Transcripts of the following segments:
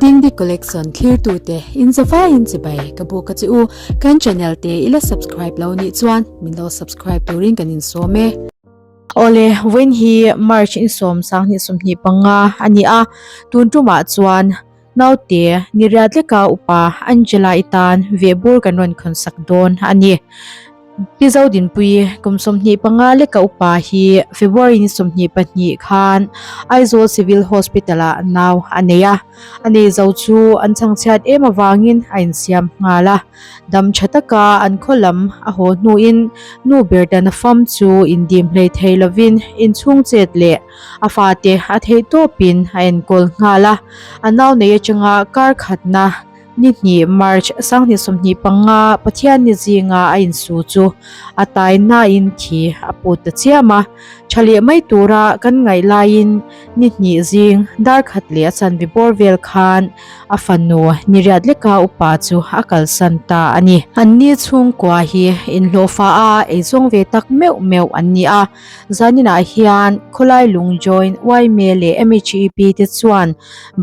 Dingdi Collection thlirtute in zavaiin chibai ka buk a che u. Kan channel te i la subscribe lo nih chuan min lo subscribe turin kan insawm e. Awle, vawiin hi March insawm sanghnih 25 a ni a, tun tumah chuan naute ni riat leka upa Angela-i tan vehbur kan rawn khawnsak dawn a ni. Pi Zodinpuii kum 25 leka upa hi February ni 22 khan Aizawl Civil Hospital-ah nau a nei a. A nei zo chu an chhangchhiat em avangin a insiam nghal a. Dam tha taka an khaw lam a haw hnuin nu ber tana fam chu indim hlei thei lovin inchhung chet leh a fate a theih tawpin a enkawl nghal a. A nau nei atanga kar khatna Ni hnih March 2025 Pathianni zinga a insu chu a tai nain thi a put ta chiam a. Tha leh mai tura kan ngaih laiin ni hnih zing dar khat leh a chanve bawr vel khan a fanu ni riat leka upa chu a kalsan ta a ni. Anni chhungkua hi inhlawhfa a eizawng ve tak meuh meuh an ni a. Zaninah hian khawlai lung joint yma leh MHEP te chuan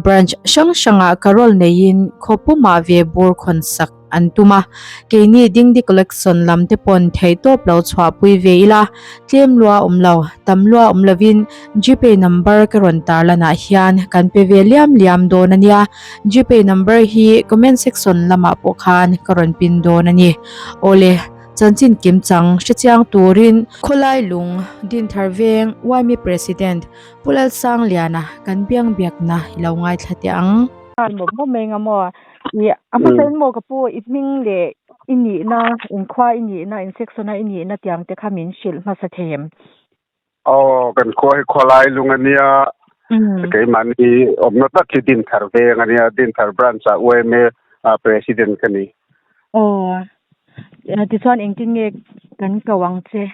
Branch hrang hrangah carol neiin khaw pumah ve bur khawn sak an tum a, keini Dingdi Collection lam te pawn theihtawp lo chhuahpui ve ila, tlem lua awm lo, tam lua awm lovin Gpay number ka rawn tarlanah hian kan pe ve liam liam dawn a nia, Gpay number hi comment section lamah pawh khan ka rawn pin dawn a ni. Awle, chanchin kimchang hrechiang turin khawlai lung Dinthar Veng yma President Pu Lalsangliana kan biang biakna i lo ngaithla teh ang. Khan mawp mawp mai anga maw? I a hmasa in maw ka pu i hming leh i nihna, inkhua i nihna, in section a i nihna tiang te kha min hrilh hmasa thei em? Aw, kan khua hi khawlai lung a nia, keimahni awmna tak hi Dinthar veng a nia, Dinthar branch ah yma president ka ni. Aw, tichuan engtin nge kan ko ang che?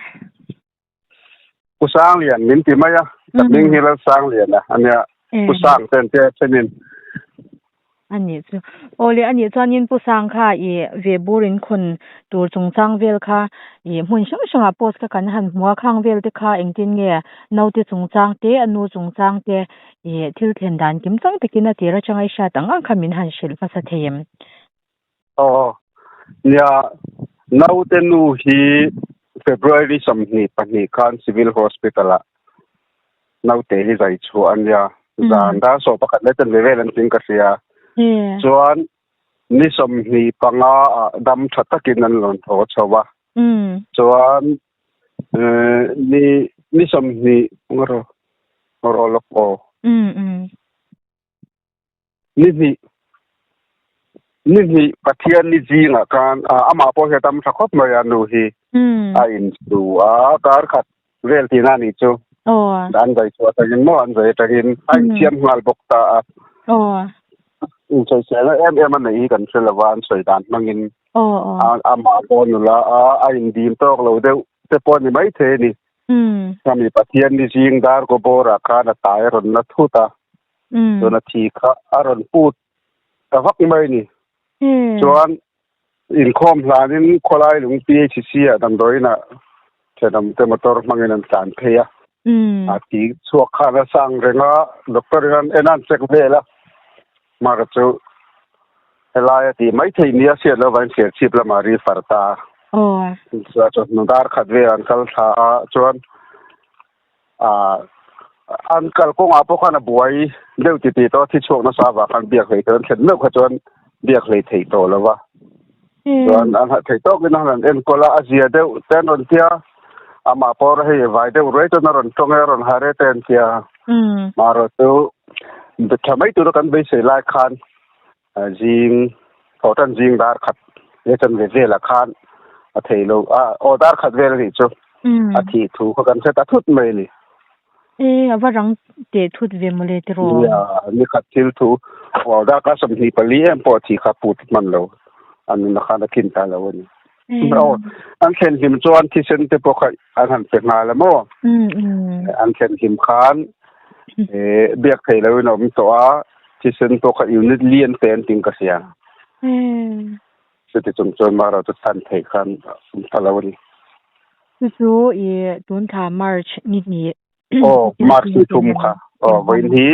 Pu Sanglian min ti mai a, ka hming hi Lalsangliana a nia, Pu Sang te an tia thenin. A nih chu. Aw le, a nih chuanin Pu Sang kha i ve bur in khawn tur chungchang vel kha i hmun hrang hrangah post kha kan han hmu a, khang vel te kha engtin nge naute chungchang te, a nu chungchang te i thil thlen dan kim chang takin a tir atanga i hriat ang ang kha min han hrilh hmasa thei em? Aw, nia, naute nu hi February 22 khan Civil Hospital ah naute hi zai chhuah a nia. Zan dar 11 leh chanve vel an tling ka hria. Chuan ni 25 ah dam tha takin an rawn thaw chho a. Chuan ni ni 20 ngaw rawh lawk aw. Ni hnih, ni hnih Pathian ni zingah khan amah pawh hi a tam tha khawp mai a nu hi a insu a, kar khat vel tihna a nih chu. An zai chhuah atangin maw an zai atangin a insiam nghal bawk ta a. Insawiselna em em a neih hi kan hre lo va, an sawi dan hmangin amah pawh nula a, a indim tawk lo deuh te pawh a ni maithei a ni. Khami Pathian ni zing dar kaw bawrah khan a tai a rawn la thut a. Chuan a thi kha a rawn put ta vak mai ni. Chuan inkhawm hlanin khawlai lung PHC ah damdawiin ah thenawm te motor hmangin an tlan phei a. A thi chhuak khan a sang reng a, doctor in an en a an check vel a. Mara chu helai a tih mai thei nia hriat lo vangin Serchhip lamah a refer ta a. Chuan chawhnu dar khat vel an kal thla a, chuan An kalkawngah pawh khan a buai deuh ti tih tawh a, thi chhuak nasa avang khan biak hlei theih an thlen meuh kha chuan biak hlei theih tawh lo va. Chuan an ha thei tawkin an han enkawl a, a zia deuh te an rawn tia, amah pawh hei vai deuh ruai chuan a rawn tawng e, a rawn har e te an tia. Amaherawhchu tha mai tura kan beisei lai khan zing thaw tan zing dar khat leh chanve velah khan a thei lo a aw dar khat vel a nih chu a thih thu kha kan hre ta thut mai a ni. E a va rang teh thut ve mawle tiraw? Nia ni khat thil thu aw darkar 24 em pawh a thih kha put hman lo a nunna khan a tlin ta lo a ni. Aw an thlen hlim chuan thisen te pawh kha an han pe nghal a maw? An thlen hlim khan biak thei loin a awm tawh a. Thisen pawh kha unit lian te an ting ka hria. Chuti chung chuan Mara chu chhan thei khan awm ta lo a ni. Chu chu i tun thla March ni hnih. Aw, March ni thum kha. Aw, vawiin hi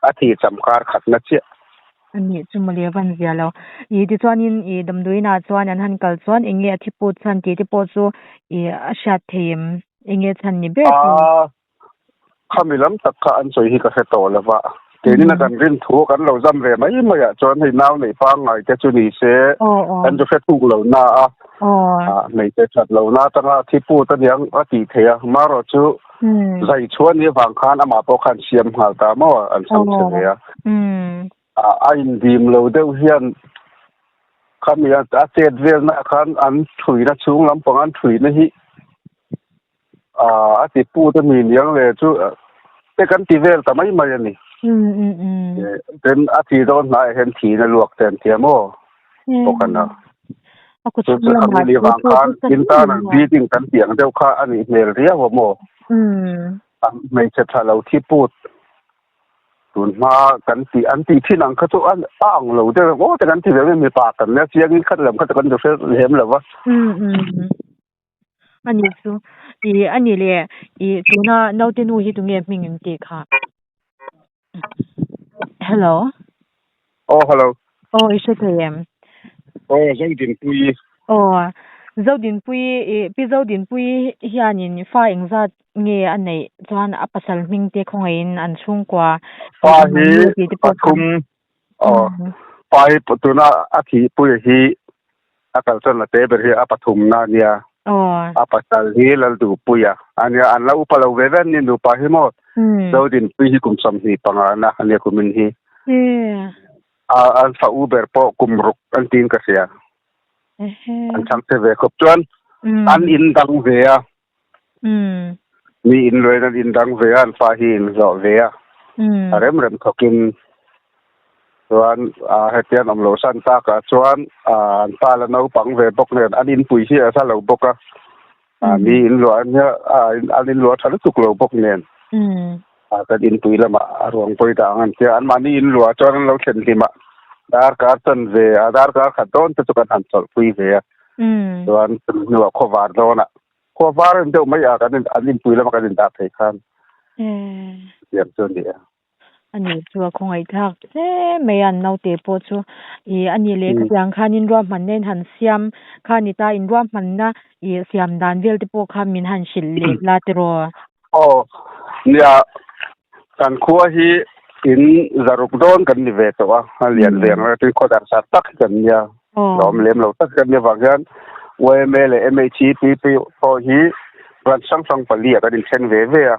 a thih cham kar khatna chiah. A nih chu mawle a van zia lo. Ih tichuanin ih damdawiinah chuan an han kal chuan eng nge a thi put chhan tih te pawh chu ih a hriat thei em? Eng nge chhan ni ber chu? Aa khami lam tak kha an sawi hi ka hre tawh lo va. Keinin a kan rin thu kan lo zam ve mai mai ah chuan hei nau neih pangngai te chu ni se kan chu hre thuk lo na a. Hmeichhe that lo na atanga thi put aniang a tih theih a. Marawh chu zai chhuah ni avang khan amah pawh khan siam nghal ta maw a, an chhang chhe ve a. A indim lo deuh hian khami a chet velna khan an thuina chhung lampang an thuina hi a ti put a mi niang le chu te kan ti vel ta mai mai a ni. Tin a thi dawn hnaiah hian thihna luak te an tia maw bawk a na. Chu chu khami ni vang khan internal bleeding kan tih ang deuh kha a nih hmel riau a maw. Hmeichhe tha lo thi put tun hma kan tih an tih thin ang kha chu a ang lo deuh em aw te kan ti ve mai mipa kan nia chiangin khat lam kha chu kan duh hre lem lo va. A nih chu ih a ni le ih tuna naute nu hi tunge hming in tih kha hello aw hello aw i hre thei em aw Zodinpuii aw Zodinpuii ih pi Zodinpuii hianin fa engzat nge a neih chuan a pasal hming te khawngaihin an chhungkua fa hi pathum aw pa hi tuna a thihpui hi a kalsan a te ber hi a pathum na ania a pasal hi Lalduhpuia ania an la upa lo ve ve an ni nupa hi maw Zodinpui hi kum 25 na ania kumin hi an fa u ber pawh kum ruk an tiin ka hria an chhang che ve khawp chuan an in dang ve a Mi in luain an in dang ve a, an fa hi in hlawh ve a. A rem rem thawkin chuan hetiang an awm loh san takah chuan an pa la naupang ve bawk nen an inpui hi a hla lo bawk a. Mi in luah ania an in luah tha lutuk lo bawk nen kan inpui lamah a ruang pawi dah ang an tia. Anmahni in luah chuan an lo thlen hlim a, darkar chanve a darkar khat dawn te chu kan han chawlhpui ve a. Chuan chumi hnuah khawvar dawnah Khua var en deuh mai a kan in an inpui lama kan indah phei khan tiang chu a ni a. A nih chu a khawngaih thlak hle mai a an naute pawh chu ih a nih leh khatiang khanin ruahmanna in han siam kha a ni ta in ruahmanna ih siam dan vel te pawh kha min han hrilh leh la tiraw. Aw nia kan khua hi in zaruk dawn kan ni ve tawh a a lian ve ang reng khaw dar sar tak hi kan nia. Lawm lem lo tak kan nih avang hian yma leh MHEP pawh hi branch hrang hrang pali ah kan inthen ve ve a.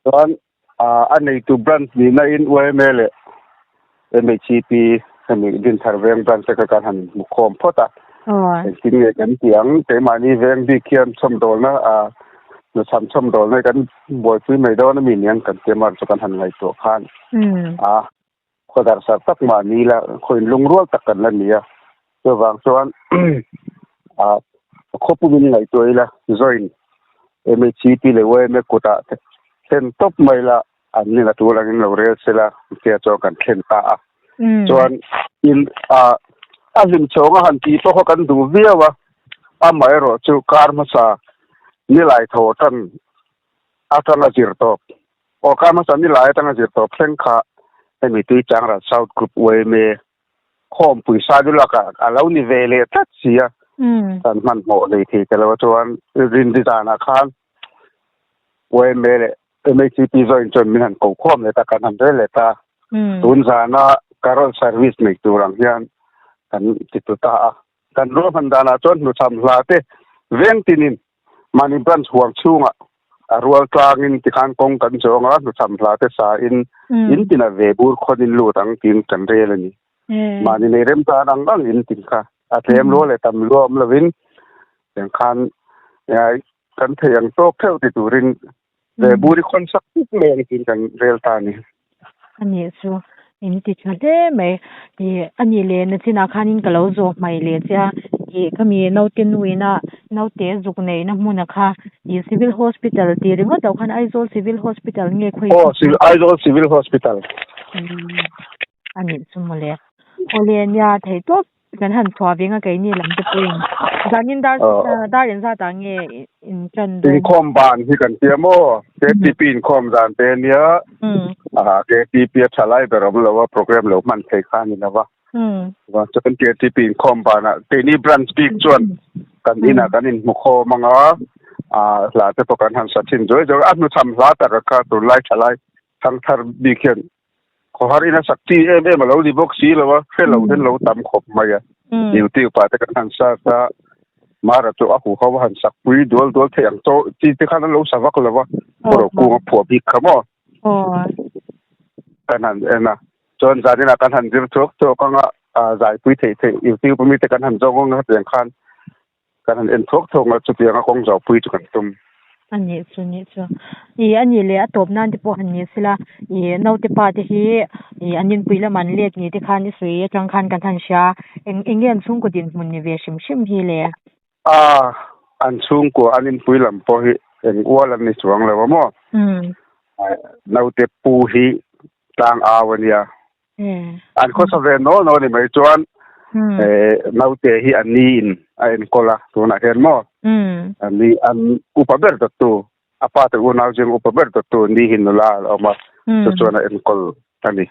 Chuan a neitu branch nihna in yma leh MHEP hemi Dinthar veng branch te kha kan han hmu khawm phawt a. Engtin nge kan tih ang keimahni veng bik hian chhawmdawlna hnuchham chhawmdawlna hi kan buaipui mai dawn a mi niang kan tia mar chu kan han ngaihtuah khan a. Khaw darhsar tak mah ni ila, khaw inlungrual tak kan la ni a. Chuvang chuan ah khaw pumin ngaihtuah ila, join MHCP leh yma kutah thlen tawp mai ila, an nin a tul angin lo rel se la, tia chuan kan thlen ta a. Chuan in ah a hlim chhawng a han tih pawh kha kan duh viau a, amaherawh chu kar hmasa nilai tho tan atanga zir tawp. Aw kar hmasa ni lai atanga zir tawp thleng kha hemi tui Changral South Group yma khawmpui sa du lakah a lo ni ve leh tlat si a, kan hmanhmawh lei thei ta lo a chuan Rinri zanah khan yma leh MHCP join chuan min han ko khawm leh ta kan han rel leh ta. Tun zana carol service nei tur ang hian kan ti tu ta a. Kan ruahman danah chuan hnuchham hla te veng tinin mahni branch huam chhungah a rual tlangin tikhan kawng kan zawng a, hnuchham hla te sain in tina ve bur khawn in lut ang tiin kan rel a ni. Mahni nei rem tan ang ang in tin kha a tlem lua leh tam lua awm lovin tiang khan kan thei ang tawk theuh ti turin ve bur i khawn sak tuk mai ang tiin kan rel ta a ni. A nih chu in ti tha hle mai. Ih a nih leh nachinah khanin ka lo zawh hmai leh che a, ih khami naute nuina naute zuk neihna hmuna kha ih Civil Hospital tih ringawt loh khan Aizawl Civil Hospital nge khawi Aw Aizawl Civil Hospital. A nih chu mawle. Awle nia theih tawp Kan han chhuah ve nga keini lam te pawhin zanin dar dar in zat ah nge in tan dawn? Inkhawm ban hi kan tia maw? KTP inkhawm zan te ania. A KTP a thalai ber awm lo a program lo hman thei kha a ni lo va. Chuan KTP inkhawm banah keini branch bik chuan kan inah kan inhmu khawm ang a, hla te pawh kan han sa thin zuai zuai a. A hnuchham hla taka kha tunlai thalai thangthar bik hian khawhar ina sak chi em em a lo ni bawk si lo a, hre lo hian lo tam khawp mai a. YouTube ah te kan han search a, Mara chu a huho a han sak pui dual dual theih ang chaw chi te khan an lo sa vak lo va, Pawro kung a phuah bik kha maw? Kan han en a, chuan zaninah kan han zir thuak thuak ang a, zaipui theih theih YouTube ami te kan han zawng ang a hetiang khan kan han en thuak thuak ang a, chutianga kawng zawhpui chu kan tum. A nih chu nih chu. Ih a nih leh a tawp nan te pawh han ni sela ih naute pa te hi ih an inpui lamah an let ni te khan i sawi atang khan kan han hria eng eng nge an chhungkaw dinhmun ni ve hrim hrim hi le? A an chhungkua an inpui lam pawh hi eng ual an ni chuang lo a maw? Naute pu hi tlang au a nia. An khawsa ve naw naw ni mai chuan naute hi an ni in a enkawl a tunah hian maw an ni an upa ber dawttu a pa te unau zing upa ber dawttu ni hi nula a awm a chu chuan a enkawl a ni.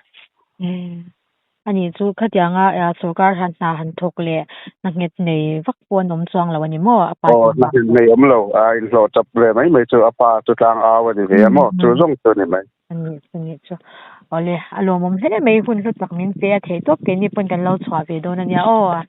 Ani chu khatianga sorkar han hna han thawk leh hna nghet nei vak pawh an awm chuang lo a ni maw a pa Aw hna nghet nei awm lo a inhlawh chap ve mai mai chu a pa chu tlang au a ni ve a maw chu zawng chu a ni mai. A nih chu nih chu. Awle, a lawmawm hle mai hun hlu tak min pe a theih tawp keini pawn kan lo chhuah ve dawn a nia aw.